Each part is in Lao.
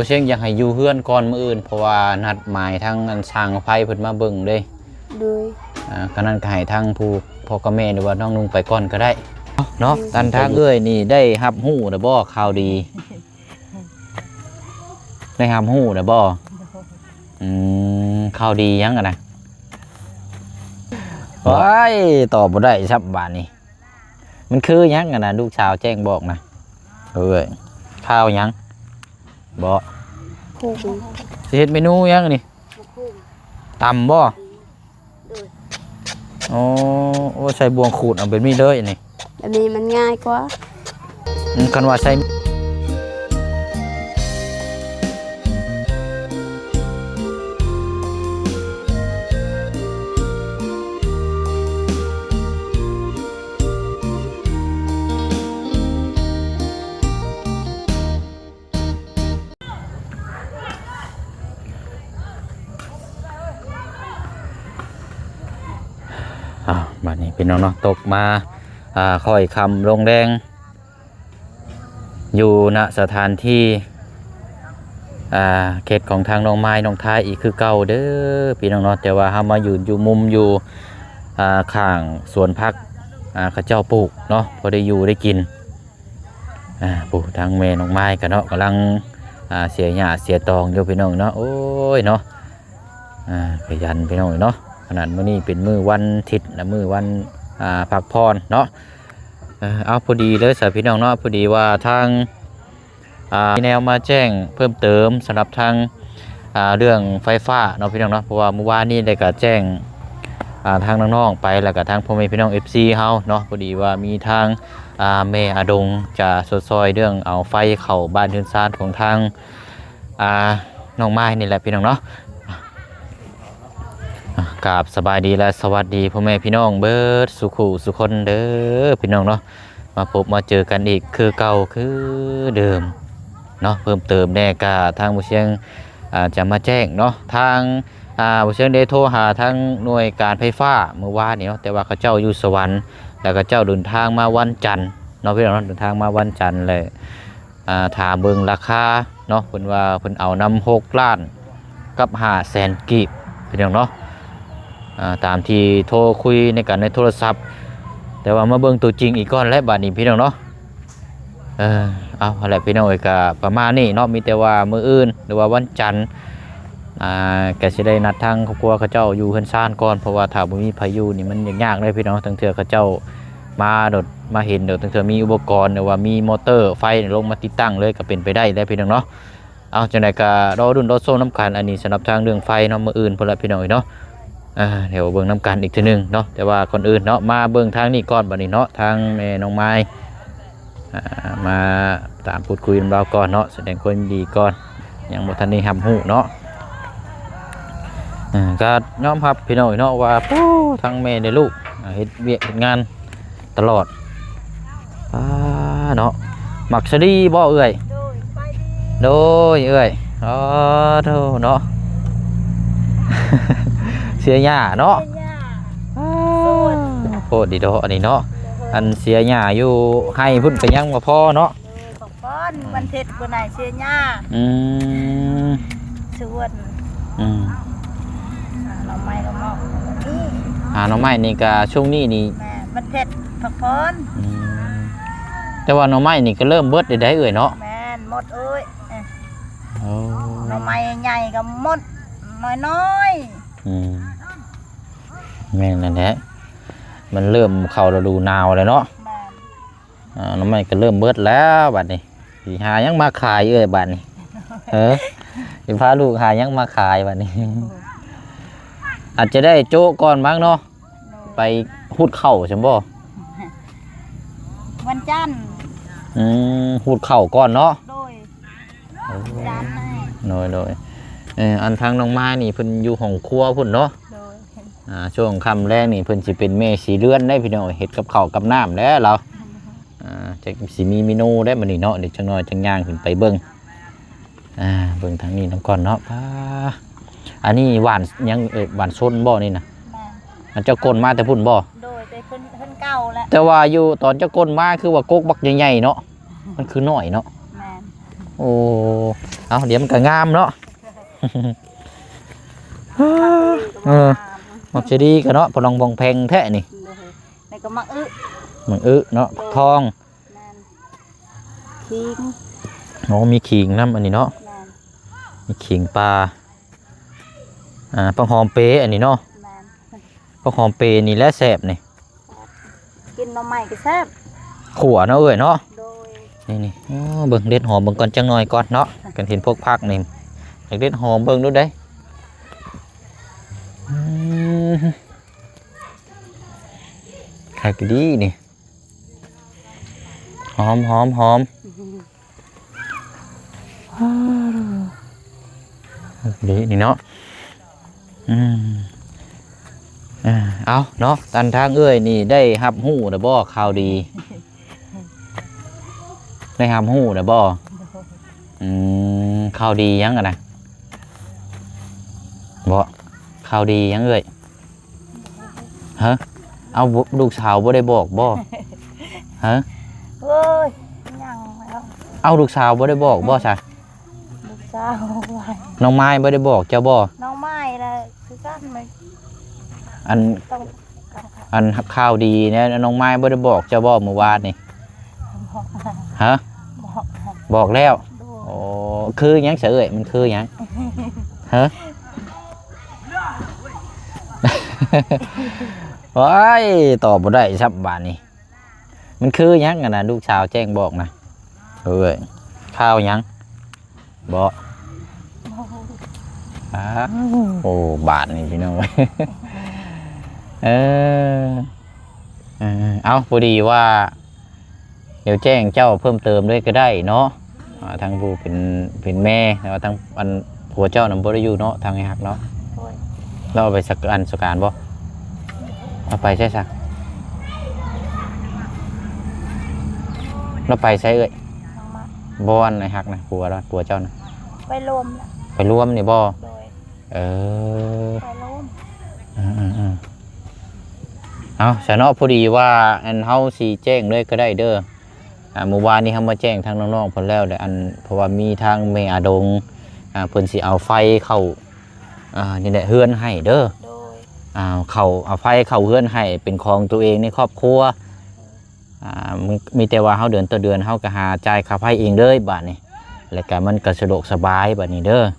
ບໍ່ຊຽງຢາກໃຫ້ຢູ່ເຮືອນກ່ອນມື້ອື່ນ ເພາະວ່ານັດໝາຍທາງອັນຊ່າງໄຟເພິ່ນມາເບິ່ງເດ້. ໂດຍ ອ່າ ກະນັ້ນກະໃຫ້ທາງຜູ້ພໍ່ກັບແມ່ ຫຼືວ່ານ້ອງນຸ່ງໄປກ່ອນກະໄດ້ເນາະ. ອັນທາງເອື້ອຍນີ້ໄດ້ຮັບຮູ້ແລ້ວບໍ່ຂ່າວດີ? ໄດ້ຮັບຮູ້ແລ້ວບໍ່? ອືມ ຂ່າວດີຫຍັງຫັ້ນນະ? ໂອ້ຍ ຕອບບໍ່ໄດ້ຊ້ຳບາດນີ້. ມັນຄືຫຍັງຫັ້ນນະ ລູກສາວແຈ້ງບອກນະ? ເອີຍ ຂ່າວຫຍັງ? ບໍ່ ຜູ້ ຊິເຮັດເມນູຫຍັງນີ້? ຕຳບໍ່? ໂອ້ ໂອ້ ໃສ່ບ່ວງຂູດເອົາແບບນີ້ເລີຍນີ້ ແບບນີ້ມັນງ່າຍກວ່າ. ອືມ ຄັນວ່າໃສ່ ອ້າວ ບາດນີ້ພີ່ນ້ອງເນາະ ຕົກມາ ອ່າ ຄ່ອຍຄ່ຳລົງແລງ ຢູ່ ນະ ສະຖານທີ່ ອ່າ ເຂດຂອງທາງນ້ອງມາຍ ນ້ອງທາຍ ອີກຄືເກົ່າເດີພີ່ນ້ອງເນາະ. ແຕ່ວ່າເຮົາມາຢືນຢູ່ມຸມຢູ່ ອ່າ ຂ້າງສວນຜັກ ອ່າ ເຂົາເຈົ້າປູກເນາະ ພໍໄດ້ຢູ່ໄດ້ກິນ. ອ່າ ຜູ້ທາງແມ່ນ້ອງມາຍກະເນາະ ກຳລັງ ອ່າ ເສຍຫຍ້າເສຍຕອງຢູ່ພີ່ນ້ອງເນາະ. ໂອ້ຍເນາະ ອ່າ ຂະຫຍັນພີ່ນ້ອງເນາະ. ຂະໜາດມື້ນີ້ເປັນມື້ວັນທິດ ແລະ ມື້ວັນ ອ່າ ພັກຜ່ອນເນາະ. ເອີ ເອົາ ພໍດີເລີຍຊະພີ່ນ້ອງເນາະ ພໍດີວ່າທາງ ອ່າ ມີແນວມາແຈ້ງເພີ່ມເຕີມສຳລັບທາງ ອ່າ ເລື່ອງໄຟຟ້າເນາະພີ່ນ້ອງເນາະ. ເພາະວ່າມື້ວານນີ້ໄດ້ກະແຈ້ງ ອ່າ ທາງນ້ອງໆໄປ ແລ້ວກະທາງພໍ່ແມ່ພີ່ນ້ອງ ເອັຟຊີ ເຮົາເນາະ. ພໍດີວ່າມີທາງ ອ່າ ແມ່ອາດົງຈະຊົດຊ່ອຍເລື່ອງເອົາໄຟເຂົ້າບ້ານເຮືອນຊານຂອງທາງ ອ່າ ນ້ອງມາຍນີ້ແຫຼະພີ່ນ້ອງເນາະ. ອ່າ ກາບສະບາຍດີ ແລະ ສະຫວັດດີພໍ່ແມ່ພີ່ນ້ອງເບິດສູ່ຄູ່ສູ່ຄົນເດີພີ່ນ້ອງເນາະ. ມາພົບມາເຈີກັນອີກຄືເກົ່າຄືເດີມເນາະ. ເພີ່ມເຕີມແດ່ກະທາງບໍ່ຊຽງ ອ່າ ຈະມາແຈ້ງເນາະ ທາງ ອ່າ ບໍ່ຊຽງໄດ້ໂທຫາທາງໜ່ວຍການໄຟຟ້າມື້ວານນີ້ເນາະ ແຕ່ວ່າເຂົາເຈົ້າຢູ່ສະຫວັນ ແລ້ວເຂົາເຈົ້າເດີນທາງມາວັນຈັນເນາະພີ່ນ້ອງເນາະ. ເດີນທາງມາວັນຈັນ ແລະ ອ່າ ຖ້າເບິ່ງລາຄາເນາະ ເພິ່ນວ່າເພິ່ນເອົານຳຫົກລ້ານກັບຫ້າແສນກີບພີ່ນ້ອງເນາະ. ອ່າ ຕາມທີ່ໂທຄຸຍໃນກັນໃນໂທລະສັບ ແຕ່ວ່າມາເບິ່ງຕົວຈິງອີກກ່ອນແຫຼະບາດນີ້ພີ່ນ້ອງເນາະ. ເອີ ເອົາ ຫັ້ນແຫຼະພີ່ນ້ອງເອີຍ ກະປະມານນີ້ເນາະ. ມີແຕ່ວ່າມື້ອື່ນ ຫຼືວ່າວັນຈັນ ອ່າ ກະຊິໄດ້ນັດທາງຄອບຄົວເຂົາເຈົ້າຢູ່ເຮືອນຊານກ່ອນ ເພາະວ່າຖ້າບໍ່ມີໃຜຢູ່ນີ້ມັນຍາກເລີຍພີ່ນ້ອງ. ລາງເທື່ອເຂົາເຈົ້າມາໂດດ ມາເຫັນໂດດ ລາງເທື່ອມີອຸປະກອນ ຫຼືວ່າມີມໍເຕີໄຟລົງມາຕິດຕັ້ງເລີຍ ກະເປັນໄປໄດ້ແຫຼະພີ່ນ້ອງເນາະ. ເອົາ ຈັ່ງໃດກະລໍລຸ້ນລໍຊົມນຳກັນ ອັນນີ້ສຳລັບທາງເລື່ອງໄຟເນາະ ມື້ອື່ນພຸ້ນລະພີ່ນ້ອງເອີຍເນາະ. ອ່າ ດຽວເບິ່ງນຳກັນອີກເທື່ອໜຶ່ງເນາະ. ແຕ່ວ່າກ່ອນອື່ນເນາະ ມາເບິ່ງທາງນີ້ກ່ອນບາດນີ້ເນາະ ທາງແມ່ນ້ອງມາຍ ອ່າ ມາຕາມພູດຄຸຍນຳລາວກ່ອນເນາະ ສະແດງຄວາມຍິນດີກ່ອນ ຍັງບໍ່ທັນໄດ້ຮັບຮູ້ເນາະ. ອ່າ ກະຍອມຮັບພີ່ນ້ອງເນາະວ່າ ໂອ້ ທັງແມ່ແລະລູກ ອ່າ ເຮັດວຽກເຮັດງານຕະຫຼອດ. ອ່າ ເນາະ ໝາກສາລີບໍ່ເອື້ອຍ? ໂດຍ ສະບາຍດີ ໂດຍເອື້ອຍ. ອໍ ໂທ້ເນາະ ເສຍຫຍ້າເນາະ ເສຍຫຍ້າ ອ່າ ສວນ ໂພດດີເນາະ ອັນນີ້ເນາະ. ໂດຍ ອັນເສຍຫຍ້າຢູ່ໄຮ່ພຸ້ນກະຍັງບໍ່ພໍເນາະ. ໂດຍ ຂອງປ້ອນ ອືມ ວັນເພັດມື້ໃນເສຍຫຍ້າ ອືມ ສວນ ອືມ ອ່າ ໜໍ່ໄມ້ກໍໝໍ້ ອ່າ ໜໍ່ໄມ້ນີ້ກະຊ່ວງນີ້ນີ້ ແມ່ນ ວັນເພັດພັກຜ່ອນ ອືມ ແຕ່ວ່າໜໍ່ໄມ້ນີ້ກະເລີ່ມເບິດແລ້ວເອື້ອຍເນາະ. ແມ່ນ ໝົດເອີຍ ເອີ ໂອ້ ໜໍ່ໄມ້ໃຫຍ່ກໍໝົດ ນ້ອຍໆ ອືມ ແມ່ນນັ້ນແຫຼະ ມັນເລີ່ມເຂົ້າລະດູໜາວແລ້ວເນາະ. ແມ່ນ ອ່າ ໜໍ່ໄມ້ກໍເລີ່ມເບິດແລ້ວບາດນີ້ ຊິຫາຫຍັງມາຂາຍເອື້ອຍບາດນີ້? ເອີ ຊິພາລູກຫາຫຍັງມາຂາຍບາດນີ້? ອາດຈະໄດ້ໂຈະກ່ອນມັ້ງເນາະ. ໂດຍ ໄປຫູດເຂົ້າຊັ້ນບໍ່? ວັນຈັນ ອືມ ຫູດເຂົ້າກ່ອນເນາະ. ໂດຍ ໂອ້ ວັນຈັນ ໂດຍ ໂດຍ ເອີ ອັນທາງນ້ອງມາຍນີ້ເພິ່ນຢູ່ຫ້ອງຄົວພຸ້ນເນາະ. ໂດຍ ອ່າ ຊ່ວງຄ່ຳແລງນີ້ເພິ່ນຊິເປັນແມ່ສີເຮືອນໄດ໋ພີ່ນ້ອງ ເຮັດກັບເຂົ້າກັບນ້ຳແຫຼະລາວ. ອ່າ ຈັກຊິມີເມນູໄດ໋ມື້ນີ້ເນາະ ດຽວຈັກໜ້ອຍຈັ່ງຍ່າງຂຶ້ນໄປເບິ່ງ. ອ່າ ເບິ່ງທາງນີ້ນຳກ່ອນເນາະ. ປ້າ ອັນນີ້ຫວ່ານຫຍັງເອີຍ? ຫວ່ານຊົນບໍ່ນີ້ນະ? ແມ່ນ ອັນເຈົ້າກົ້ນມາແຕ່ພຸ້ນບໍ່? ໂດຍ ແຕ່ເພິ່ນ ເພິ່ນເກົ່າແຫຼະ ແຕ່ວ່າຢູ່ຕອນເຈົ້າກົ້ນມາຄືວ່າກົກບັກໃຫຍ່ໆເນາະ ມັນຄືນ້ອຍເນາະ. ແມ່ນ ໂອ້ ເອົາ ດຽວມັນກໍງາມເນາະ. ເອີ ໝາກເຈດີກໍເນາະ ປະລອງປ່ອງແພງແທ້ນີ້. ໂດຍ ນີ້ກໍໝາກອຶ ໝາກອຶເນາະ ໂດຍ ຜັກທອງ ແມ່ນ ຂີງ ໂອ້ ມີຂີງນຳອັນນີ້ເນາະ ແມ່ນ ມີຂີງປ່າ ອ່າ ຜັກຫອມເປອັນນີ້ເນາະ ແມ່ນ ຜັກຫອມເປນີ້ແຫຼະແຊບນີ້ ກິນໜໍ່ໄມ້ກໍແຊບ ຂົ້ວເນາະເອື້ອຍເນາະ ໂດຍ ນີ້ໆ ໂອ້ ເບິ່ງເດັດຫອມເບິ່ງກ່ອນ ຈັກໜ່ອຍກ່ອນເນາະ ຄັນເຫັນພວກຜັກນີ້ ຢາກເດັດຫອມເບິ່ງດູເດ້ ອືມ ຄັກດີນີ້ ຫອມ ຫອມ ຫອມ ດີ ນີ້ເນາະ ອືມ ເອີ ເອົາເນາະ ອັນທາງເອື້ອຍນີ້ໄດ້ຮັບຮູ້ແລ້ວບໍ່ຂ່າວດີ? ໄດ້ຮັບຮູ້ແລ້ວບໍ່? ອືມ ຂ່າວດີຫຍັງຫັ້ນນະ? ບໍ່ ຂ່າວດີຫຍັງເອື້ອຍ? ຮະ ເອົາ ລູກສາວບໍ່ໄດ້ບອກບໍ່? ຮະ ໂອ້ຍ ຍັງແລ້ວ ເອົາ ລູກສາວບໍ່ໄດ້ບອກບໍ່ຊະ? ລູກສາວ ນ້ອງມາຍບໍ່ໄດ້ບອກເຈົ້າບໍ່? ນ້ອງມາຍລະຄືກັນ ອັນ ຕ້ອງ ອັນ ຂ່າວດີແນະ ນ້ອງມາຍບໍ່ໄດ້ບອກເຈົ້າບໍ່ມື້ວານນີ້? ບອກແລ້ວ ຮະ? ບອກແລ້ວ ໂດຍ ໂອ້ ຄືຫຍັງຊະເອື້ອຍ ມັນຄືຫຍັງ? ຮະ? ໂອ້ຍ ຕອບບໍ່ໄດ້ຊ້ຳບາດນີ້ ມັນຄືຫຍັງຫັ້ນນະ ລູກສາວແຈ້ງບອກນະ ເອີຍ ຂ່າວຫຍັງ? ບໍ່ ອ້າວ ໂອ້ ບາດນີ້ພີ່ນ້ອງ ເອີ ເອີ ເອົາ ພໍດີວ່າ ດຽວແຈ້ງເຈົ້າເພີ່ມເຕີມເລີຍກໍໄດ້ເນາະ ອ່າ ທາງຜູ້ເປັນ ເປັນແມ່ ແຕ່ວ່າທາງອັນ ຜົວເຈົ້ານະບໍ່ໄດ້ຢູ່ເນາະ ທາງອ້າຍຮັກເນາະ ໂດຍ ລາວໄປສັກ ອັນ ສະການບໍ່? ລາວໄປໃສຊະ? ລາວໄປໃສເອື້ອຍ? ນ້ອງມາ ບໍ່ ອັນ ອ້າຍຮັກນະ ຜົວລາວ ຜົວເຈົ້ານະ ໄປລວມລະ ໄປລວມນີ້ບໍ່? ໂດຍ ເອີ ໄປລວມ ເອີໆໆ ເອົາ ຊະເນາະ ພໍດີວ່າ ອັນ ເຮົາຊິແຈ້ງເລີຍກໍໄດ້ເດີ ອ່າ ມື້ວານນີ້ເຮົາມາແຈ້ງທາງນ້ອງໆເພິ່ນແລ້ວ ແລະ ອັນ ເພາະວ່າມີທາງແມ່ອາດົງ ອ່າ ເພິ່ນຊິເອົາໄຟເຂົ້າ ອ່າ ນີ້ແຫຼະ ເຮືອນໃຫ້ເດີ ໂດຍ ອ່າ ເຂົ້າ ເອົາໄຟເຂົ້າເຮືອນໃຫ້ເປັນຂອງຕົວເອງໃນຄອບຄົວ ອ່າ ມີແຕ່ວ່າເຮົາເດືອນຕໍ່ເດືອນ ເຮົາກໍຫາຈ່າຍຄ່າໄຟເອງເລີຍບາດນີ້ ແລ້ວກໍມັນກໍສະດວກສະບາຍບາດນີ້ເດີ ແມ່ນ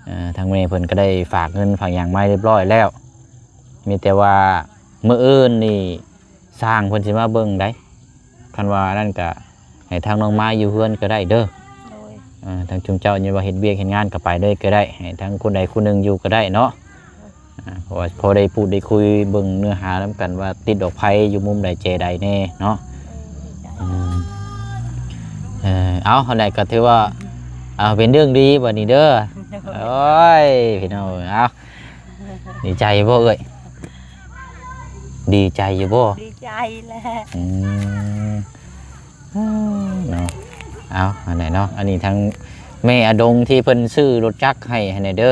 ເອີ ທາງແມ່ເພິ່ນກໍໄດ້ຝາກເງິນຝາກຫຍັງມາຮຽບຮ້ອຍແລ້ວ ມີແຕ່ວ່າມື້ອື່ນນີ້ຊ່າງເພິ່ນຊິມາເບິ່ງໃດ ຄັນວ່ານັ້ນກະໃຫ້ທາງນ້ອງມາຢູ່ເຮືອນກໍໄດ້ເດີ ໂດຍ ເອີ ທາງຊຸມເຈົ້າຍັງວ່າເຮັດວຽກເຮັດງານກໍໄປເລີຍກໍໄດ້ ໃຫ້ທາງຄົນໃດຄົນໜຶ່ງຢູ່ກໍໄດ້ເນາະ ອ່າ ເພາະວ່າພໍໄດ້ພູດໄດ້ຄຸຍເບິ່ງເນື້ອຫານຳກັນວ່າຕິດດອກໄຟຢູ່ມຸມໃດແຈໃດແດ່ເນາະ ເອີ ອືມ ເອີ ເອົາ ອັນໃດກໍຖືວ່າ ເອົາ ເປັນເລື່ອງດີບັດນີ້ເດີ ໂດຍ ໂອ້ຍ ພີ່ນ້ອງເອີຍ ເອົາ ດີໃຈຢູ່ບໍ່ເອື້ອຍ? ດີໃຈຢູ່ບໍ່? ດີໃຈແຫຼະ ອືມ ເນາະ ເອົາ ອັນໃດເນາະ ອັນນີ້ທາງແມ່ອາດົງທີ່ເພິ່ນຊື້ລົດຈັກໃຫ້ຫັ້ນແຫຼະເດີ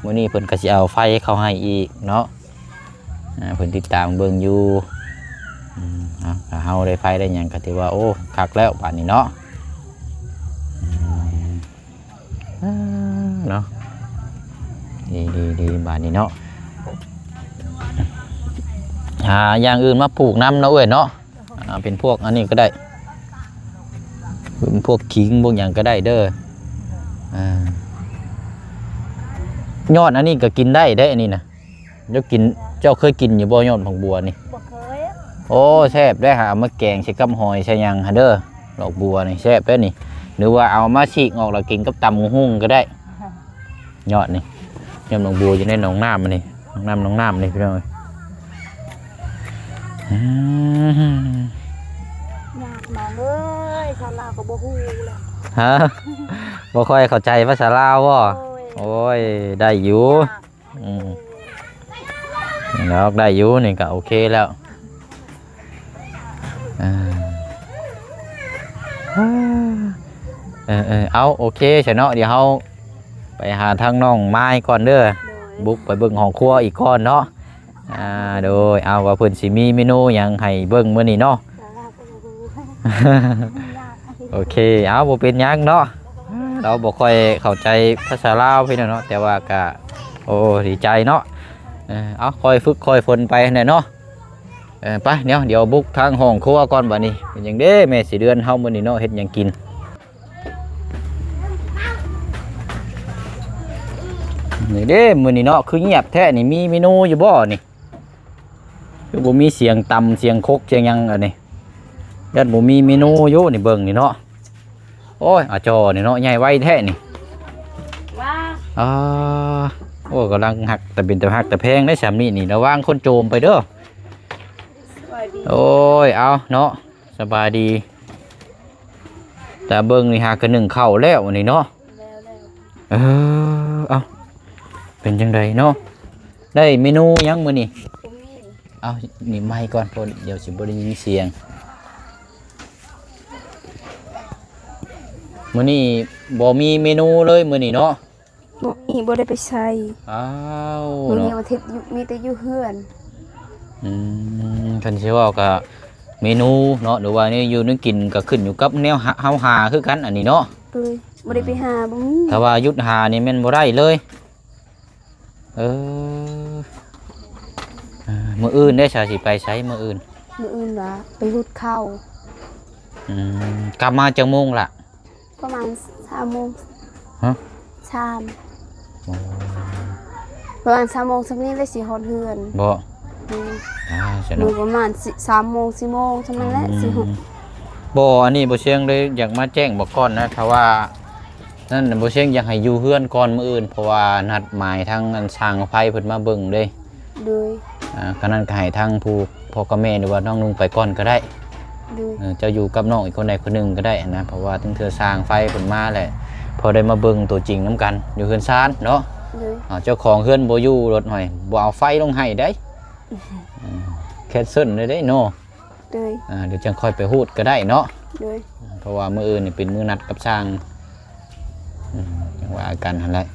ມື້ນີ້ເພິ່ນກໍຊິເອົາໄຟເຂົ້າໃຫ້ອີກເນາະ ອ່າ ເພິ່ນຕິດຕາມເບິ່ງຢູ່ ອືມ ເອົາ ຖ້າເຮົາໄດ້ໄຟໄດ້ຫຍັງກໍຖືວ່າ ໂອ້ ຄັກແລ້ວບາດນີ້ເນາະ ອືມ ເນາະ ດີໆໆ ບາດນີ້ເນາະ ຫາຢ່າງອື່ນມາປູກນຳເນາະເອື້ອຍເນາະ ອ່າ ເປັນພວກອັນນີ້ກໍໄດ້ ເປັນພວກຂີງພວກຫຍັງກໍໄດ້ເດີ ອ່າ ຍອດອັນນີ້ກໍກິນໄດ້ເດ້ ອັນນີ້ນະ ເຈົ້າກິນ ເຈົ້າເຄີຍກິນຢູ່ບໍ່ ຍອດຜັກບົວນີ້? ບໍ່ເຄີຍ ໂອ້ ແຊບເດ້ ຫາເອົາມາແກງໃສ່ກັບຫອຍໃສ່ຫຍັງຫັ້ນເດີ ດອກບົວນີ້ແຊບເດ້ນີ້ ຫຼືວ່າເອົາມາສີກອອກແລ້ວກິນກັບຕຳບັກຫຸ່ງກໍໄດ້ ຍອດນີ້ ຍອດດອກບົວຢູ່ໃນໜອງນ້ຳນີ້ ໜອງນ້ຳ ໜອງນ້ຳນີ້ພີ່ນ້ອງເອີຍ ອືມ ຍາກນ້ອງເອີຍ ຊາວລາວກໍບໍ່ຮູ້ແຫຼະ ຮະ ບໍ່ຄ່ອຍເຂົ້າໃຈພາສາລາວບໍ່? ໂອ້ຍ ໂອ້ຍ ໄດ້ຢູ່ ຍາກ ອືມ ດອກ ໄດ້ຢູ່ ນີ້ກໍໂອເຄແລ້ວ ອ່າ ເອີໆ ເອົາ ໂອເຄຊະເນາະ ດຽວເຮົາໄປຫາທາງນ້ອງມາຍກ່ອນເດີ ໂດຍ ບຸກໄປເບິ່ງຫ້ອງຄົວອີກກ່ອນເນາະ ອ່າ ໂດຍ ເອົາ ວ່າເພິ່ນຊິມີເມນູຫຍັງໃຫ້ເບິ່ງມື້ນີ້ເນາະ ໂອເຄ ເອົາ ບໍ່ເປັນຫຍັງເນາະ ລາວບໍ່ຄ່ອຍເຂົ້າໃຈພາສາລາວພີ່ນ້ອງເນາະ ແຕ່ວ່າກະ ໂອ້ ດີໃຈເນາະ. ເອີ ເອົາ ຄ່ອຍຝຶກຄ່ອຍຝົນໄປຫັ້ນແຫຼະເນາະ. ເອີ ໄປ ດຽວ ດຽວບຸກທາງຫ້ອງຄົວກ່ອນບາດນີ້. ເປັນຫຍັງເດ້ແມ່ສີເດືອນເຮົາມື້ນີ້ເນາະ ເຮັດຫຍັງກິນ? ນີ້ເດ້ ມື້ນີ້ເນາະ ຄືງຽບແທ້ນີ້ ມີເມນູຢູ່ບໍ່ນີ້? ຄືບໍ່ມີສຽງຕຳສຽງຄົກສຽງຫຍັງອັນນີ້ ຢ້ານບໍ່ມີເມນູຢູ່ນີ້ ເບິ່ງນີ້ເນາະ. ໂອ້ຍ ອາຈໍນີ້ເນາະ ໃຫຍ່ໄວແທ້ນີ້. ວ້າ ອ່າ ໂອ້ ກຳລັງຮັກ ແຕ່ເປັນຕາຮັກຕາແພງໄດ໋ ຊ່ຳນີ້ນີ້ ລະວັງຄົນໂຈມໄປເດີ. ສະບາຍດີ. ໂອ້ຍ ເອົາເນາະ ສະບາຍດີ. ຕາເບິ່ງນີ້ຫາກະໜຶ້ງເຂົ້າແລ້ວນີ້ເນາະ. ແລ້ວໆ. ເອີ ເອົ້າ ເປັນຈັ່ງໃດເນາະ? ໄດ້ເມນູຫຍັງມື້ນີ້? ບໍ່ມີ. ເອົາ ໜີບໄມກ່ອນ ເພາະດຽວຊິບໍ່ໄດ້ຍິນສຽງ. ມື້ນີ້ບໍ່ມີເມນູເລີຍມື້ນີ້ເນາະ? ບໍ່ມີ ບໍ່ໄດ້ໄປໃສ. ອ້າວ ມື້ນີ້ ເນາະ ວັນທິດ ຢູ່ ມີແຕ່ຢູ່ເຮືອນ. ອືມ ຄັນຊິເວົ້າກະເມນູເນາະ ຫຼືວ່າແນວຢູ່ແນວກິນ ກະຂຶ້ນຢູ່ກັບແນວເຮົາຫາຄືກັນອັນນີ້ເນາະ. ໂດຍ ບໍ່ໄດ້ໄປຫາ ບໍ່ມີ. ຖ້າວ່າຢຸດຫານີ້ແມ່ນບໍ່ໄດ້ເລີຍ. ເອີ ເອີ ມື້ອື່ນເດ້ ສາວຊິໄປໃສມື້ອື່ນ? ມື້ອື່ນວ່າໄປຫຸດເຂົ້າ. ອືມ ກັບມາຈັກໂມງລະ? ປະມານສາມໂມງ. ຮະ? ສາມ. ໂອ້ ປະມານສາມໂມງສ່ຳນີ້ແຫຼະຊິຮອດເຮືອນ. ບໍ່? ອືມ ອ່າ ຊັ້ນເນາະ ປະມານສາມໂມງ ສີ່ໂມງສ່ຳນັ້ນແຫຼະ ອືມ ຊິຮອດ. ບໍ່ ອັນນີ້ບໍ່ຊຽງເລີຍ ຢາກມາແຈ້ງບອກກ່ອນນະ ຖ້າວ່ານັ້ນ ບໍ່ຊຽງຢາກໃຫ້ຢູ່ເຮືອນກ່ອນມື້ອື່ນ ເພາະວ່ານັດໝາຍທາງອັນຊ່າງໄຟເພິ່ນມາເບິ່ງເດ້. ໂດຍ ອ່າ ຄັນນັ້ນກະໃຫ້ທາງຜູ້ພໍ່ກັບແມ່ ຫຼືວ່ານ້ອງນຸ່ງໄປກ່ອນກະໄດ້. ໂດຍ ເອີ ເຈົ້າຢູ່ກັບນ້ອງອີກຄົນໃດຄົນໜຶ່ງກະໄດ້ຫັ້ນນະ ເພາະວ່າລາງເທື່ອຊ່າງໄຟເພິ່ນມາແຫຼະ ພໍໄດ້ມາເບິ່ງຕົວຈິງນຳກັນ ຢູ່ເຮືອນຊານເນາະ. ໂດຍ ອ່າ ເຈົ້າຂອງເຮືອນບໍ່ຢູ່ ລົດຫ້ອຍ ບໍ່ເອົາໄຟລົງໃຫ້ໄດ໋. ອືມ ແຄນເຊິນເລີຍເດ້ເນາະ. ໂດຍ ອ່າ ດຽວຈັ່ງຄ່ອຍໄປຫູດກະໄດ້ເນາະ. ໂດຍ ເພາະວ່າມື້ອື່ນນີ້ເປັນມື້ນັດກັບຊ່າງ ອືມ ຈັ່ງວ່າກັນຫັ້ນແຫຼະ.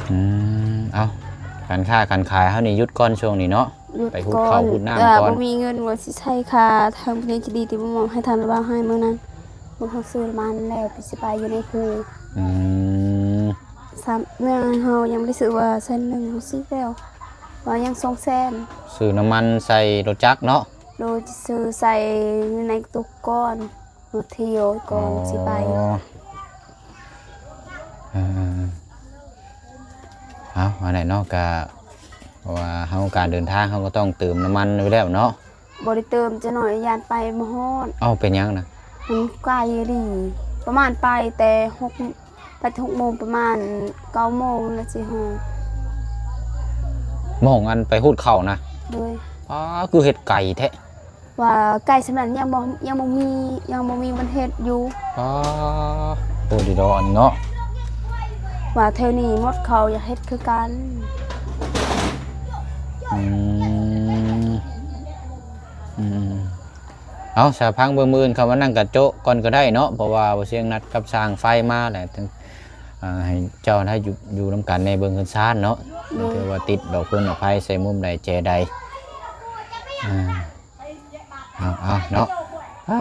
ອືມ ເອົ້າ ການຄ້າການຂາຍເຮົານີ້ຢຸດກ່ອນຊ່ວງນີ້ເນາະ. ຢຸດ ໄປຫູດເຂົ້າຫູດນ້ຳກ່ອນ ບໍ່ມີເງິນວ່າຊິໃຊ້ຄ່າທາງຜູ້ໃຫຍ່ໃຈດີທີ່ມາມອບໃຫ້ທ່ານລະບ່າວໃຫ້ມື້ນັ້ນ. ບໍ່ ເຮົາຊື້ນ້ຳມັນແລ້ວ ໄປຊິໄປຢູ່ໃນພູ. ອືມ ສາມ ເລື່ອງເຮົາຍັງບໍ່ໄດ້ຊື້ວ່າແສນໜຶ່ງ ເຮົາຊື້ແລ້ວ ວ່າຍັງສອງແສນ. ຊື້ນ້ຳມັນໃສ່ລົດຈັກເນາະ. ໂດຍ ຊິຊື້ໃສ່ຢູ່ໃນຕຸກກ່ອນ ລົດທຽວກ່ອນ ອໍ ຊິໄປ. ເອີ ເອົາ ອັນນັ້ນເນາະ ກະ ເພາະວ່າເຮົາການເດີນທາງ ເຮົາກະຕ້ອງເຕີມນ້ຳມັນຢູ່ແລ້ວເນາະ. ບໍ່ໄດ້ເຕີມ ຈັກໜ້ອຍຢ້ານໄປບໍ່ຮອດ. ເອົ້າ ເປັນຫຍັງນະ? ມັນໄກອີ່ຫຼີ ປະມານໄປແຕ່ຫົກ ໄປຫົກໂມງ ປະມານເກົ້າໂມງລະຊິຮອດ. ໝ່ອງອັນໄປຫູດເຂົ້ານະ? ໂດຍ. ອ້າ ຄືເຮັດໄກແທ້. ວ່າໄກສ່ຳນັ້ນຍັງບໍ່ ຍັງບໍ່ມີ ຍັງບໍ່ມີບ່ອນເຮັດຢູ່. ອໍ ໂອ້ ດີດອກອັນນີ້ເນາະ ວ່າແຖວນີ້ໝົດເຂົາຢາກເຮັດຄືກັນ. ອືມ ອືມ ເອົາ ສາພັງເບິ່ງ ມື້ອື່ນເຂົ້າມານັ່ງກະໂຈະກ່ອນກະໄດ້ເນາະ ເພາະວ່າບໍ່ຊຽງນັດກັບຊ່າງໄຟມາແຫຼະ ເຖິງ ອ່າ ໃຫ້ເຈົ້າໄດ້ຢູ່ ຢູ່ນຳກັນແດ່ ເບິ່ງເຮືອນຊານເນາະ. ໂດຍ. ຖືວ່າຕິດດອກເພິ່ນອະໄພໃສ່ມຸມໃດແຈໃດ. ອ່າ ເອົາ ເອົາເນາະ ອ່າ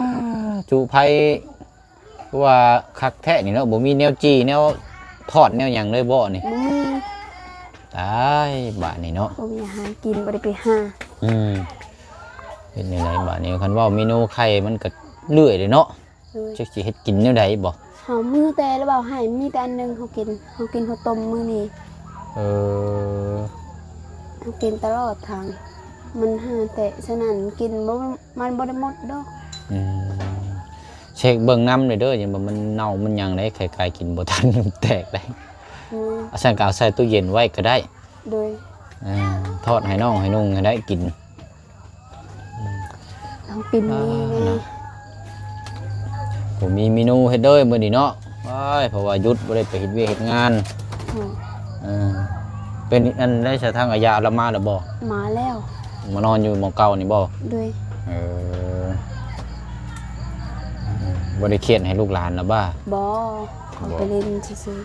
ຈຸໄພ ຄືວ່າຄັກແທ້ນີ້ເນາະ ບໍ່ມີແນວຈີ່ແນວທອດແນວຫຍັງເລີຍບໍ່ນີ້? ບໍ່ມີ. ຕາຍ ບາດນີ້ເນາະ ບໍ່ມີອາຫານກິນ ບໍ່ໄດ້ໄປຫາ. ອືມ ເຮັດແນວໃດບາດນີ້? ຄັນເວົ້າເມນູໄຂ່ມັນກະເລື່ອຍເດ້ເນາະ. ໂດຍ. ຈັກຊິເຮັດກິນແນວໃດບໍ່? ເຮົາມີແຕ່ລະເວົ້າໃຫ້ ມີແຕ່ອັນໜຶ່ງເຮົາກິນ ເຮົາກິນເຂົ້າຕົ້ມມື້ນີ້. ເອີ ເຮົາກິນຕະຫຼອດທາງ ມັນຫາແຕ່ສະນັ້ນກິນບໍ່ ມັນບໍ່ໄດ້ໝົດດອກ. ອືມ ເຊັກເບິ່ງນຳເດີ ຢ່າວ່າມັນເນົ່າມັນຫຍັງໃດ໋ ໄຂ່ໄກ່ກິນບໍ່ທັນ ມັນແຕກໄດ໋. ອືມ ອັນຊັ້ນກະເອົາໃສ່ຕູ້ເຢັນໄວ້ກະໄດ້. ໂດຍ. ເອີ ທອດໃຫ້ນ້ອງໃຫ້ນຸ່ງໃຫ້ໄດ້ກິນ. ອືມ ເຮົາກິນມີແນ່ ອ່າ ບໍ່ມີເມນູເຮັດເດີມື້ນີ້ເນາະ. ໂອ້ຍ ເພາະວ່າຢຸດ ບໍ່ໄດ້ໄປເຮັດວຽກເຮັດງານ. ໂດຍ. ເອີ ເປັນອັນໃດສະ ທາງອາຍາລະມາແລ້ວບໍ່? ມາແລ້ວ. ມານອນຢູ່ໝ່ອງເກົ່ານີ້ບໍ່? ໂດຍ. ເອີ ບໍ່ໄດ້ຄຽດໃຫ້ລູກຫຼານລະບໍ່? ບໍ່ ເຂົາໄປຫຼິ້ນຊື່ໆ. ອືມ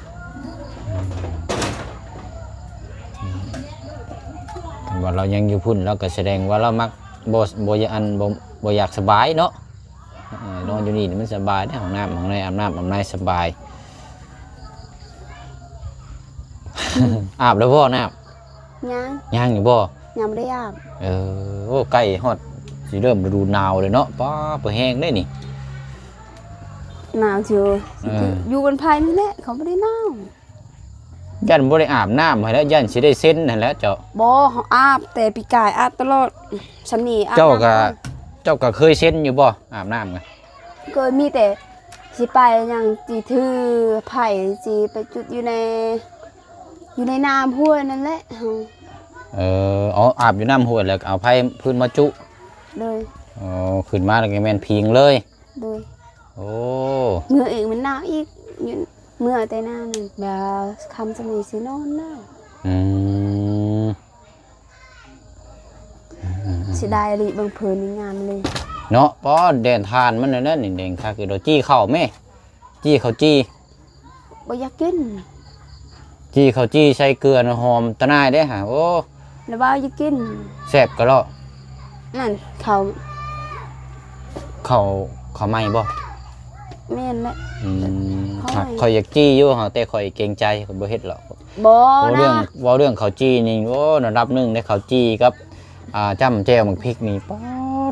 ອືມ ຄັນວ່າລາວຍັງຢູ່ພຸ້ນ ລາວກະສະແດງວ່າລາວມັກ ບໍ່ ບໍ່ຢາກ ອັນ ບໍ່ ບໍ່ຢາກສະບາຍເນາະ. ເອີ ນອນຢູ່ນີ້ມັນສະບາຍເດ້ ຫ້ອງນ້ຳ ຫ້ອງໃນ ອາບນ້ຳອາບໃນສະບາຍ. ອາບແລ້ວບໍ່ນ້ຳ? ຍັງ. ຍັງຢູ່ບໍ່? ຍັງບໍ່ໄດ້ອາບ. ເອີ ໂອ້ ໃກ້ຮອດຊິເລີ່ມລະດູໜາວແລ້ວເນາະ. ປ້າ ປະແຮງເດ້ນີ້ ໜາວຢູ່. ເອີ ຢູ່ບົນໄພນີ້ແຫຼະ ເຂົາບໍ່ໄດ້ໜາວ. ຢ້ານບໍ່ໄດ້ອາບນ້ຳຫັ້ນແຫຼະ ຢ້ານຊິໄດ້ເຊັນຫັ້ນແຫຼະເຈົ້າ. ບໍ່ ເຮົາອາບແຕ່ປີກາຍ ອາບຕະຫຼອດ. ຊຳນີ້ອາບ. ເຈົ້າກະ ເຈົ້າກະເຄີຍເຊັນຢູ່ບໍ່ ອາບນ້ຳກະ? ເຄີຍ ມີແຕ່ຊິໄປຫຍັງ ຊິຖືໄຟ ຊິໄປຈຸດຢູ່ໃນ ຢູ່ໃນນ້ຳຫ້ວຍນັ້ນແຫຼະເຮົາ. ເອີ ເອົາ ອາບຢູ່ນ້ຳຫ້ວຍ ແລ້ວກະເອົາໄຟພື້ນມາຈຸ. ໂດຍ. ອໍ ຂຶ້ນມາແລ້ວກະແມ່ນພິງເລີຍ. ໂດຍ. ໂອ້ ເມື່ອອີກມັນໜາວອີກ ຢູ່ ເມື່ອແຕ່ໜ້ານັ້ນ ແບບຄ່ຳສ່ຳນີ້ຊິນອນແລ້ວ. ອືມ ເສຍດາຍອີ່ຫຼີ ເບິ່ງເພີນນີ້ງາມເລີຍເນາະ. ປ້ອ ແດນຖ່ານມັນນັ້ນນີ້ແດງຄັກຢູ່ດອກ. ຈີ່ເຂົ້າແມ້ ຈີ່ເຂົ້າຈີ່. ບໍ່ຢາກກິນ. ຈີ່ເຂົ້າຈີ່ໃສ່ເກືອນະ ຫອມຕະໜ່າຍເດ້ຫາ. ໂອ້ ລະວ່າຢາກກິນ ແຊບກະເລາະ. ນັ້ນເຂົ້າ ເຂົ້າ ເຂົ້າໃໝ່ບໍ່? ແມ່ນແຫຼະ. ອືມ ຂ້ອຍຢາກຈີ່ຢູ່ ຫາກແຕ່ຂ້ອຍເກງໃຈ ຂ້ອຍບໍ່ເຮັດຫຼອກ. ບໍ່ນະ ເວົ້າເລື່ອງ ເວົ້າເລື່ອງເຂົ້າຈີ່ນີ້ ໂອ້ ລະດັບໜຶ່ງເດ້ ເຂົ້າຈີ່ກັບ ອ່າ ຈ້ຳແຈ່ວໝາກພິກນີ້ ປາ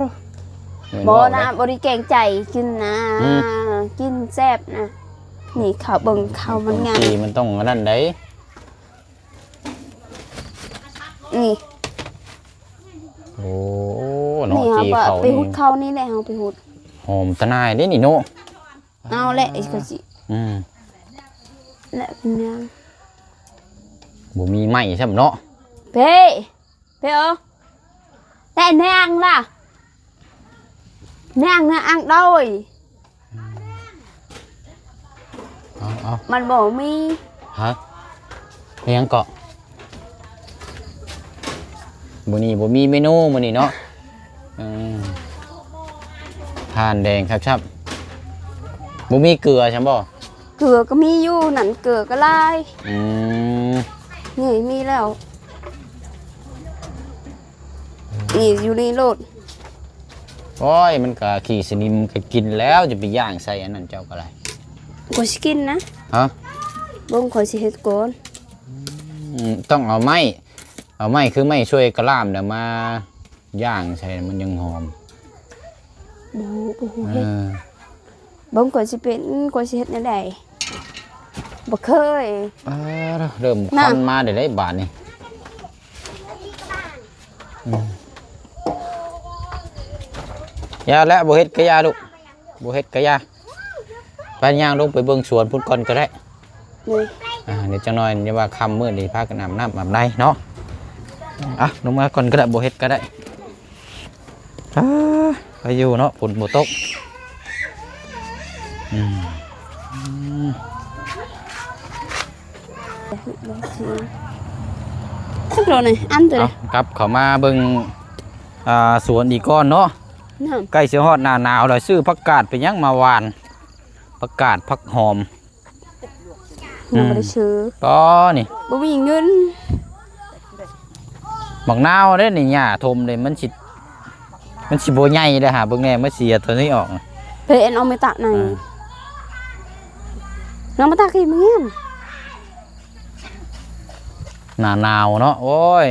ດ. ບໍ່ນະ ບໍ່ໄດ້ເກງໃຈ ກິນນະ. ອືມ ກິນແຊບນະ. ນີ້ເຂົ້າ ເບິ່ງເຂົ້າມັນງາມ ຈີ່ມັນຕ້ອງອັນນັ້ນໃດ໋. ນີ້ ໂອ້ ເນາະ ຈີ່ເຂົ້າ ໄປຫຸດເຂົ້ານີ້ແຫຼະ ເຮົາໄປຫຸດ. ຫອມຕະໜ່າຍເດ້ນີ້ເນາະ. ເອົາແຫຼະ ເຂົາຊິ ອືມ ແລະເປັນຫຍັງ ບໍ່ມີໄມ້ຊ້ຳເນາະ. ເພ ເພ ເອີ ແຕ່ນາງລະ ນາງນະ ອັງໂດຍ. ເອົາ ເອົາ ມັນບໍ່ມີ. ຮະ ອີຫຍັງເກາະ? ມື້ນີ້ບໍ່ມີເມນູມື້ນີ້ເນາະ. ເອີ ຖ່ານແດງຄັກໆ. ບໍ່ມີເກືອຊັ້ນບໍ່? ເກືອກໍມີຢູ່ນັ້ນ ເກືອກໍຫຼາຍ. ອືມ ນີ້ມີແລ້ວ. ນີ້ຢູ່ນີ້ໂລດ. ໂອ້ຍ ມັນກະຂີ້ສະໜິມກະກິນແລ້ວ ຈະໄປຍ່າງໃສ່ອັນນັ້ນເຈົ້າກໍໄດ້. ຂ້ອຍຊິກິນນະ. ຮະ ເບິ່ງ ຂ້ອຍຊິເຮັດກ່ອນ. ອືມ ຕ້ອງເອົາໄມ້ ເອົາໄມ້ ຄືໄມ້ຊ່ວຍກະລ່າມນະ ມາຍ່າງໃສ່ ມັນຍັງຫອມ. ບໍ່ ບໍ່ຮູ້ເຮັດ. ເອີ ເບິ່ງ ຂ້ອຍຊິເປັນ ຂ້ອຍຊິເຮັດແນວໃດ ບໍ່ເຄີຍ. ອ່າ ເລີ່ມ ນະ ຄັນມາໄດ້ ໄດ້ບາດນີ້. ອືມ ຢ່າແຫຼະ ບໍ່ເຮັດກະຢ່າລູກ ບໍ່ເຮັດກະຢ່າ. ໄປ ຍ່າງລົງໄປເບິ່ງສວນພຸ້ນກ່ອນກໍໄດ້. ໂດຍ. ອ່າ ດຽວຈັກໜ່ອຍ ຢ່າວ່າຄ່ຳມືດນີ້ ພາກັນອາບນ້ຳອາບໃນເນາະ. ອ່ະ ລົງມາກ່ອນກໍໄດ້ ບໍ່ເຮັດກໍໄດ້. ອ່າ ໄປຢູ່ເນາະ ຝົນບໍ່ຕົກ. ອືມ ອັນໂຕນີ້ ອັນໂຕນີ້. ເອົາ ກັບເຂົ້າມາເບິ່ງ ອ່າ ສວນອີກກ່ອນເນາະ. ໃກ້ຊິຮອດໜ້າໜາວແລ້ວ ຊື້ຜັກກາດໄປຫຍັງມາຫວ່ານ ຜັກກາດ ຜັກຫອມ. ຍັງບໍ່ໄດ້ຊື້. ອືມ ອໍ ນີ້ ບໍ່ມີເງິນ. ບັກນາວເດ້ນີ້ ຫຍ້າຖົມເດ້ ມັນຊິ ມັນຊິບໍ່ໃຫຍ່ເດ້ຫາ ເບິ່ງແດ່ ມາເສຍໂຕນີ້ອອກ. ເພ ເອັນເອົາໄມ້ຕະໃນ ອ່າ ນ້ຳມາຕະກີ້ມື້ງາມ. ໜ້າໜາວເນາະ. ໂອ້ຍ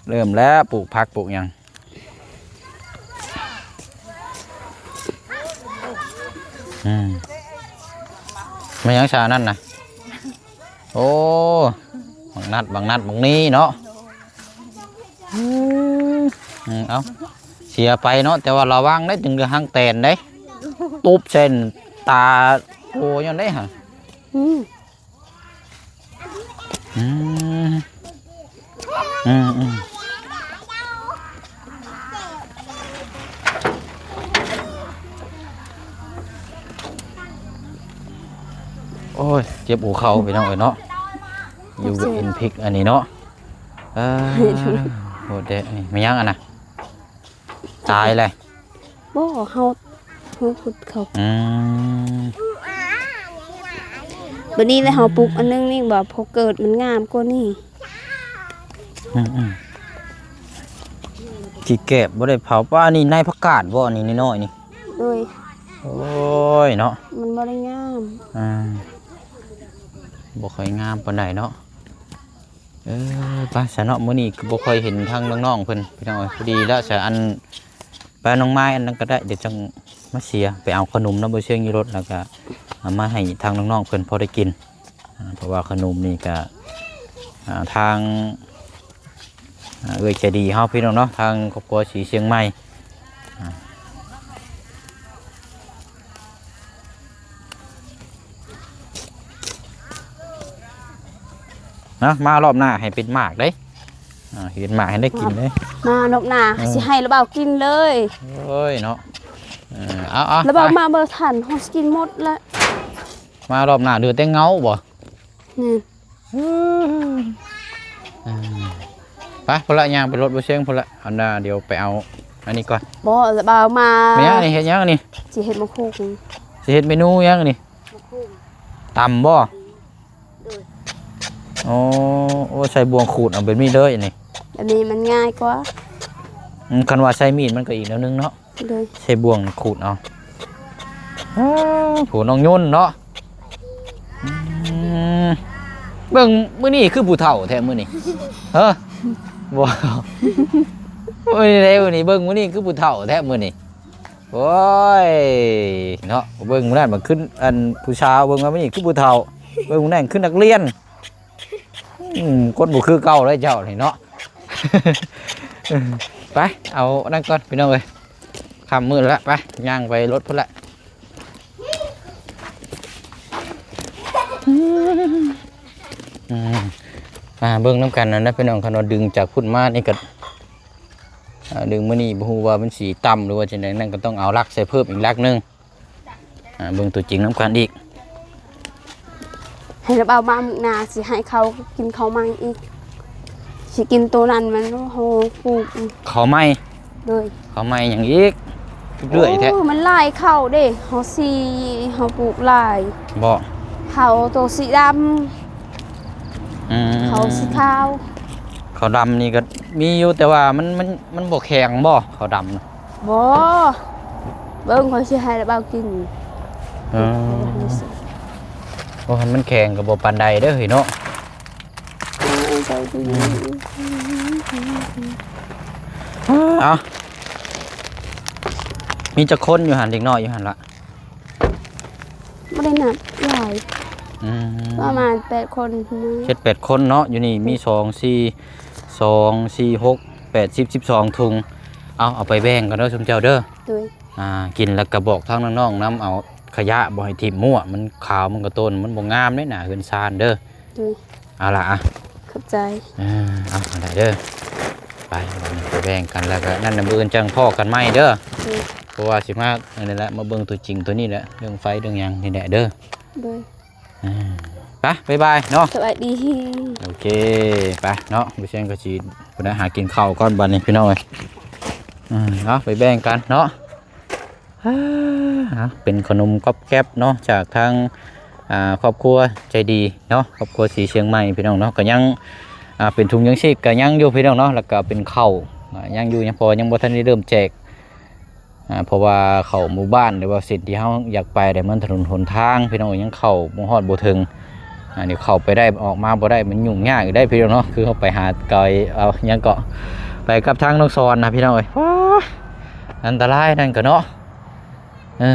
ເລີ່ມແລ້ວ ປູກຜັກປູກຫຍັງ. ອືມ ແມ່ນຫຍັງຊະນັ້ນນະ? ໂອ້ ບັກນັດ ບັກນັດ ບັກນີ້ເນາະ. ອືມ ເອົາ ເສຍໄປເນາະ ແຕ່ວ່າລະວັງເດ້ ຈຶ່ງໄດ້ຮັງແຕນເດ້ ຕຸບເສັ້ນຕາໂກຍ້ອນເດ້ຫະ. ອືມ. ອືມ ອືມ ອືມ ໂອ້ຍ ເຈັບຫົວເຂົ່າພີ່ນ້ອງເອີຍເນາະ ຢູ່ເອັນພິກອັນນີ້ເນາະ. ເອີ ໂຫດແທ້ ນີ້ແມ່ນຫຍັງອັນນະ? ຕາຍແລ້ວ. ບໍ່ ເຮົາ ເຮົາຂຸດເຂົ້າ. ອືມ ບັດນີ້ແຫຼະ ເຮົາປຸກອັນໜຶ່ງນີ້ ວ່າພໍເກີດມັນງາມກວ່ານີ້. ອືມໆ ຂີ້ແກບບໍ່ໄດ້ເຜົາ. ປ້າ ນີ້ໃນຜັກກາດບໍ່? ນີ້ນ້ອຍໆ ນີ້. ໂດຍ ໂອ້ຍເນາະ ມັນບໍ່ໄດ້ງາມ ອ່າ ບໍ່ຄ່ອຍງາມປານໃດເນາະ. ເອີ ໄປຊະເນາະ ມື້ນີ້ກໍບໍ່ຄ່ອຍເຫັນທາງນ້ອງໆເພິ່ນ ພີ່ນ້ອງເອີຍ. ພໍດີລະຊະ ອັນ ໄປເອົານ້ອງໄມ້ອັນນັ້ນກໍໄດ້ ດຽວຈັ່ງມາເສຍ ໄປເອົາຂະໜົມນຳບໍ່ຊຽງຢູ່ລົດ ແລ້ວກໍເອົາມາໃຫ້ທາງນ້ອງໆເພິ່ນພໍໄດ້ກິນ ອ່າ ເພາະວ່າຂະໜົມນີ້ກະ ອ່າ ທາງ ອ່າ ເອື້ອຍໃຈດີເຮົາ ພີ່ນ້ອງເນາະ ທາງຄອບຄົວສີຊຽງໃໝ່ ອ່າ ນະ ມາລອບໜ້າໃຫ້ເປັນໝາກເດ້ ອ່າ ເປັນໝາກໃຫ້ໄດ້ກິນເດ້ ມາລອບໜ້າ ເອີ ຊິໃຫ້ລະເບົາກິນເລີຍ ໂອ້ຍເນາະ ເອີ ເອົາໆ ລະເບົາ ໄປ ມາບໍ່ທັນ ເຮົາຊິກິນໝົດລະ. ມາລອບໜ້າເຫຼືອແຕ່ເຫງົາບໍ່? ແມ່ນ ເອີ ໄປພຸ້ນລະ ຍ່າງໄປລົດບໍ່ຊຽງພຸ້ນລະ ອັນນ່າ ດຽວໄປເອົາອັນນີ້ກ່ອນ. ບໍ່ລະ ບ່າວມາ ແມ່ນຫຍັງນີ້? ເຮັດຫຍັງນີ້? ຊິເຮັດໝາກຫຸ່ງ ຊິເຮັດເມນູຫຍັງນີ້? ໝາກຫຸ່ງ ຕຳບໍ່? ໂດຍ ໂອ້ ໂອ້ ໃສ່ບ່ວງຂູດເອົາແບບນີ້ເລີຍນີ້ ແບບນີ້ມັນງ່າຍກວ່າ. ອືມ ຄັນວ່າໃຊ້ມີດມັນກໍອີກແນວໜຶ່ງເນາະ. ໂດຍ ໃຊ້ບ່ວງຂູດເອົາ. ອ້າ ຜູ້ນ້ອງຍົນເນາະ ອືມ ເບິ່ງມື້ນີ້ຄືຜູ້ເຖົ້າແທ້ມື້ນີ້ ເອີ ບໍ່ ມື້ນີ້ເດ້ ມື້ນີ້ ເບິ່ງມື້ນີ້ຄືຜູ້ເຖົ້າແທ້ມື້ນີ້ ໂອ້ຍ ເນາະ ເບິ່ງມື້ນັ້ນມັນຄື ອັນ ຜູ້ສາວ ເບິ່ງວ່າມື້ນີ້ຄືຜູ້ເຖົ້າ ເບິ່ງມື້ນັ້ນຄືນັກຮຽນ. ອືມ ຄົນບໍ່ຄືເກົ່າເລີຍເຈົ້ານີ້ເນາະ. ໄປ ເອົານັ້ນກ່ອນພີ່ນ້ອງເອີຍ ຄ່ຳມືດແລ້ວ ໄປ ຍ່າງໄປລົດພຸ້ນແຫຼະ. ອືມ ອ່າ ເບິ່ງນຳກັນນັ້ນນະພີ່ນ້ອງ ຄັນວ່າດຶງຈາກພຸ້ນມານີ້ກໍ ອ່າ ດຶງມື້ນີ້ບໍ່ຮູ້ວ່າມັນຊິຕ່ຳ ຫຼືວ່າຈັ່ງໃດ ນັ້ນກໍຕ້ອງເອົາລັກໃສ່ເພີ່ມອີກລັກໜຶ່ງ. ອ່າ ເບິ່ງຕົວຈິງນຳກັນອີກ. ໃຫ້ລະເບົາມາມື້ໜ້າ ຊິໃຫ້ເຂົາກິນເຂົ້າໃໝ່ອີກ ຊິກິນໂຕນັ້ນມັນ ໂຫ ປູກເຂົ້າໃໝ່. ໂດຍ ເຂົ້າໃໝ່ຫຍັງອີກ ເລື້ອຍແທ້. ໂອ້ ມັນຫຼາຍເຂົ້າເດ້ ເຮົາສີ ເຮົາປູກຫຼາຍບໍ່ ເຂົ້າໂຕສີດຳ. ອືມ ເຂົ້າສີຂາວ ເຂົ້າດຳນີ້ກໍມີຢູ່ ແຕ່ວ່າມັນ ມັນ ມັນບໍ່ແຂງບໍ່ ເຂົ້າດຳນະ? ບໍ່ ເບິ່ງຂ້ອຍຊິໃຫ້ລະເບົາກິນ. ເອີ ໂອ້ ຄັນມັນແຂງກໍບໍ່ປານໃດເດີເຮີ້ຍເນາະ. ເອົາ ເອົາ ມີຈັກຄົນຢູ່ຫັ້ນ ເດັກນ້ອຍຢູ່ຫັ້ນລະ? ບໍ່ໄດ້ນັບຫຼາຍ ອືມ ປະມານແປດຄົນ ເຈັດແປດຄົນເນາະ. ຢູ່ນີ້ມີ ໂດຍ ສອງ ສີ່ ສອງ ສີ່ ຫົກ ແປດ ສິບ ສິບສອງຖົງ. ເອົາ ເອົາໄປແບ່ງກັນເດີຊຸມເຈົ້າເດີ. ໂດຍ ອ່າ ກິນແລ້ວກໍບອກທາງນ້ອງໆນຳ ເອົາຂະຫຍະບໍ່ໃຫ້ຖິ້ມມົ້ວ ມັນຂາວ ມັນກະໂຕນ ມັນບໍ່ງາມເດ້ໜ້າເຮືອນຊານເດີ. ໂດຍ ເອົາລະ ອ່ະ ຂອບໃຈ. ເອີ ເອົາໄດ້ເດີ ໄປ ໄປແບ່ງກັນ ແລ້ວກໍນັ້ນນະ ມື້ອື່ນຈັ່ງພໍ້ກັນໃໝ່ເດີ. ໂດຍ ເພາະວ່າຊິມາອັນນີ້ແຫຼະ ມາເບິ່ງຕົວຈິງຕົວນີ້ແຫຼະ ເລື່ອງໄຟເລື່ອງຫຍັງນີ້ແຫຼະເດີ. ໂດຍ ເອີ ໄປ ບາຍບາຍເນາະ ສະບາຍດີ. ໂອເຄ ໄປເນາະ ບໍ່ຊຽງກໍຊິໄປຫາກິນເຂົ້າກ່ອນບັດນີ້ພີ່ນ້ອງເອີຍ. ເອີ ເອົາ ໄປແບ່ງກັນເນາະ. ອ່າ ເປັນຂະໜົມກອບແກັບເນາະ ຈາກທາງ ອ່າ ຄອບຄົວໃຈດີເນາະ ຄອບຄົວສີຊຽງໃໝ່ພີ່ນ້ອງເນາະ. ກໍຍັງ ອ່າ ເປັນຖົງຍັງຊີບກໍຍັງຢູ່ພີ່ນ້ອງເນາະ ແລ້ວກໍເປັນເຂົ້າ ອ່າ ຍັງຢູ່ ຍັງ ເພາະວ່າຍັງບໍ່ທັນໄດ້ເລີ່ມແຈກ ອ່າ ເພາະວ່າເຂົ້າໝູ່ບ້ານ ຫຼືວ່າເສັ້ນທີ່ເຮົາຢາກໄປໄດ້ ມັນຖະໜົນຫົນທາງພີ່ນ້ອງ ຍັງເຂົ້າບໍ່ຮອດບໍ່ເຖິງ. ອ່າ ດຽວເຂົ້າໄປໄດ້ ອອກມາບໍ່ໄດ້ ມັນຫຍຸ້ງຍາກຢູ່ໄດ໋ພີ່ນ້ອງເນາະ. ຄືເຮົາໄປຫາໄກ ເອົາ ຫຍັງເກາະ ໄປກັບທາງນ້ອງສອນນະພີ່ນ້ອງເອີຍ ວ້າ ອັນຕະລາຍນັ້ນກໍເນາະ. ເອີ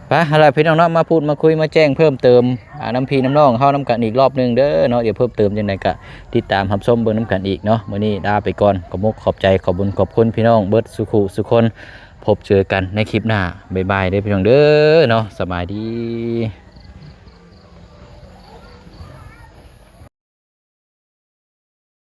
ໄປ ຫັ້ນລະພີ່ນ້ອງເນາະ ມາພູດມາຄຸຍມາແຈ້ງເພີ່ມເຕີມ ອ່າ ນຳພີ່ນຳນ້ອງເຮົານຳກັນອີກລອບໜຶ່ງເດີເນາະ. ດຽວເພີ່ມເຕີມຈັ່ງໃດກໍຕິດຕາມຮັບຊົມເບິ່ງນຳກັນອີກເນາະ. ມື້ນີ້ລາໄປກ່ອນ ຂອບມຸກຂອບໃຈ ຂອບບຸນຂອບຄຸນພີ່ນ້ອງເບິດສູ່ຜູ້ສູ່ຄົນ. ພົບເຈີກັນໃນຄລິບໜ້າ. ບາຍບາຍເດີພີ່ນ້ອງເດີເນາະ. ສະບາຍດີ.